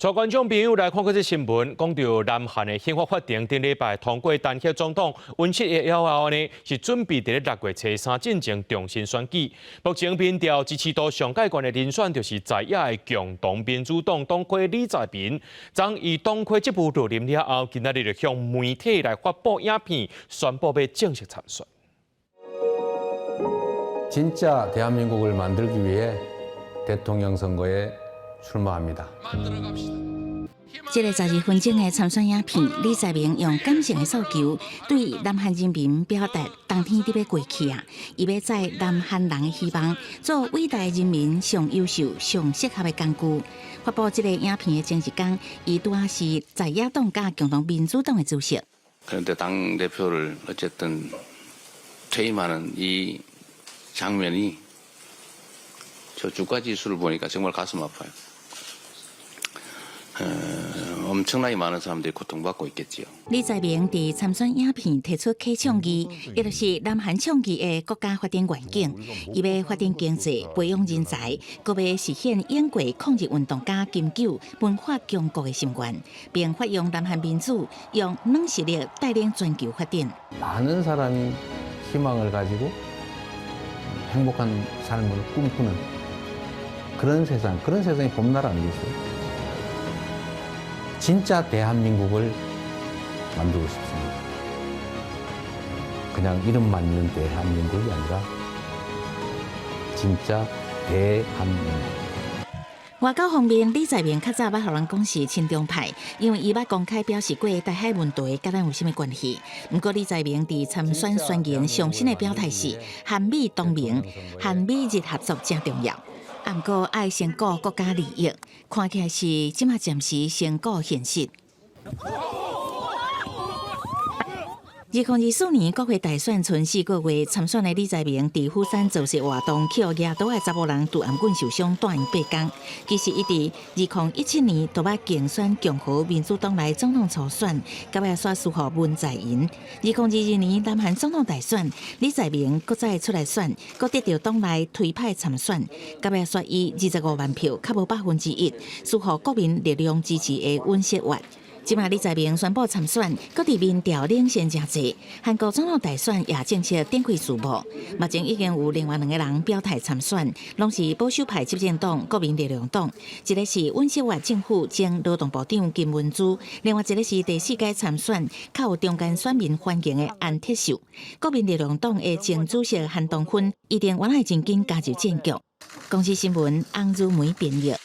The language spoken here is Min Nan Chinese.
帶觀眾朋友來看這則新聞，講到南韓的憲法法庭頂禮拜通過彈劾總統尹錫悅了後呢，是準備佇咧6月初三進行重新選舉。目前民調支持度上蓋懸的人選就是在野的共同民主黨黨魁李在明。昨伊黨魁職務落任了後，今仔日就向媒體來發布影片，宣布欲正式參選。 진짜 대한민국을 만들기 위해 대통령 선거에 출마합니다. 這个12分鐘的參選影片，李在明用感性的訴求，對南韓人民表達冬天佇欲過去啊，伊欲載南韓人的希望，做偉大人民上優秀、上適合的工具。發布這个影片的前一工，伊拄仔是在野黨佮共同民主黨的主席。 그런데 당 대표를 어쨌든 퇴임하는 이 장면이 저 주가 지수를 보니까 정말 가슴 아파요. 엄청나게 많은 사람들이 고통받고 있겠지요. 李在明佇參選影片提出開創議，也就是南韓倡議的國家發展願景。伊欲發展經濟、培養人才，閣欲實現永過抗日運動家金九文化強國的心願，並發揚南韓民主，用軟實力帶領全球發展。 많은 사람이 희망을 가지고 행복한 삶을 꿈꾸는 그런 세상, 그런 세상이 봄날 아니겠어요? 진짜 대한민국을 만들고 싶습니다. 그냥 이름만 있는 대한민국이 아니라 진짜 대한민국. 外交方面，李在明較早捌予人講是親中派，因為伊捌公開表示過台海問題佮咱有啥物關係。毋過李在明佇參選宣言上新的表態是，韓美同盟、韓美日合作誠重要。啊，毋過愛先顧國家利益，看起來是這馬暫時先顧現實。2024年國會大選賰4個月，參選的李在明佇釜山造勢活動，去予舉刀的查埔人拄頷棍受傷，蹛院8工。其實伊佇2017年就捌競選共和民主黨內總統初選，到尾煞輸予文在寅。2022年南韓總統大選，李在明閣再出來選，閣得著黨內推派參選，到尾煞以25萬票，較無1%，輸予國民力量支持的尹錫悅。這馬李在明宣布參選，閣佇民調領先誠濟。韓國總統大選也正式展開序幕，目前已經有另外兩個人表態參選，攏是保守派執政黨國民力量黨，一个是尹錫悅政府前勞動部長金文洙，另外一个是第四屆參選較有中間選民歡迎的安鐵秀。國民力量黨的前主席韓東勳一定原來真緊加入戰局。公視新聞翁如梅編譯。